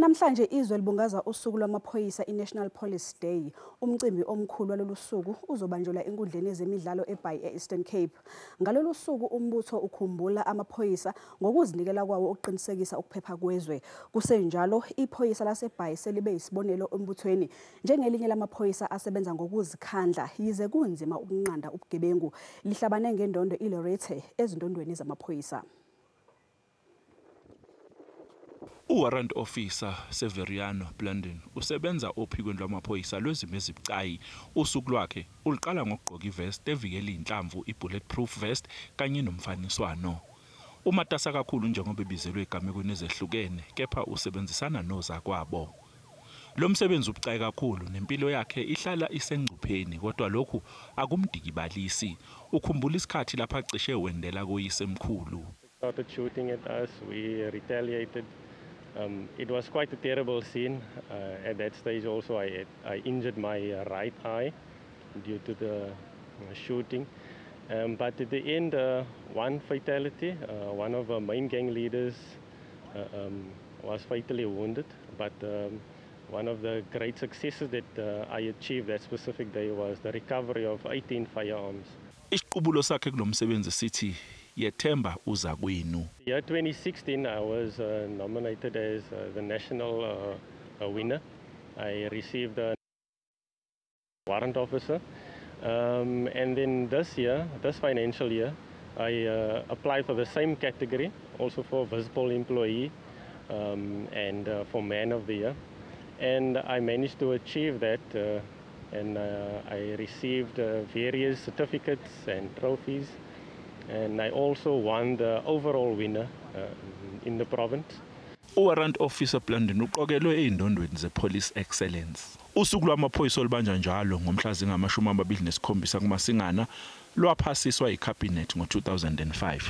Namhlanje izwe libungaza usuku lwamaphoyisa, i-National Police Day. Umcimbi omkhulu walolu suku uzobanjelwa enkundleni yezemidlalo eBhayi, e-Eastern Cape. Ngalolu suku umbutho ukhumbula amaphoyisa ngokuzinikela kwawo ukuqinisekisa ukuphepha kwezwe. Kusenjalo, iphoyisa laseBhayi selibe yisibonelo embuthweni njengelinye lamaphoyisa asebenza ngokuzikhandla yize kunzima ukunqanda ubugebengu. Lihlabane ngendondo iLaureate ezindondweni zamaphoyisa. UWarrant Officer Severiano Blandon usebenza ophikweni lwamaphoyisa lwezimo ezibucayi. Usuku lwakhe uliqala ngokugqoka ivest evikela inhlamvu, i-bulletproof vest, kanye nomfaniswano. Umatasa kakhulu njengoba ebizelwe egamekweni ezehlukene, kepha usebenzisana nozakwabo. Lo msebenzi ubucayi kakhulu nempilo yakhe ihlala isengcupheni, kodwa lokhu akumdikibalisi. Ukhumbula isikhathi lapha acishe wendela koyisemkhulu. Started shooting at us, we retaliated. It was quite a terrible scene. At that stage also I injured my right eye due to the shooting. But at the end, one fatality, one of our main gang leaders was fatally wounded. But one of the great successes that I achieved that specific day was the recovery of 18 firearms. Isiqubulo sakhe kulomsebenzi sithi, "Yethemba uza kwenu." Year 2016, I was nominated as the national winner. I received a warrant officer. And then this year, this financial year, I applied for the same category, also for visible employee and for man of the year. And I managed to achieve that, and I received various certificates and trophies. And I also won the overall winner in the province. UWarrant Officer Blandon uqokelwe ezindondweni zePolice Excellence. Usuku lwamaphoyisa olubanja njalo ngomhla zingama-27 kuMasingana lwaphasiswa yiCabinet ngo-2005.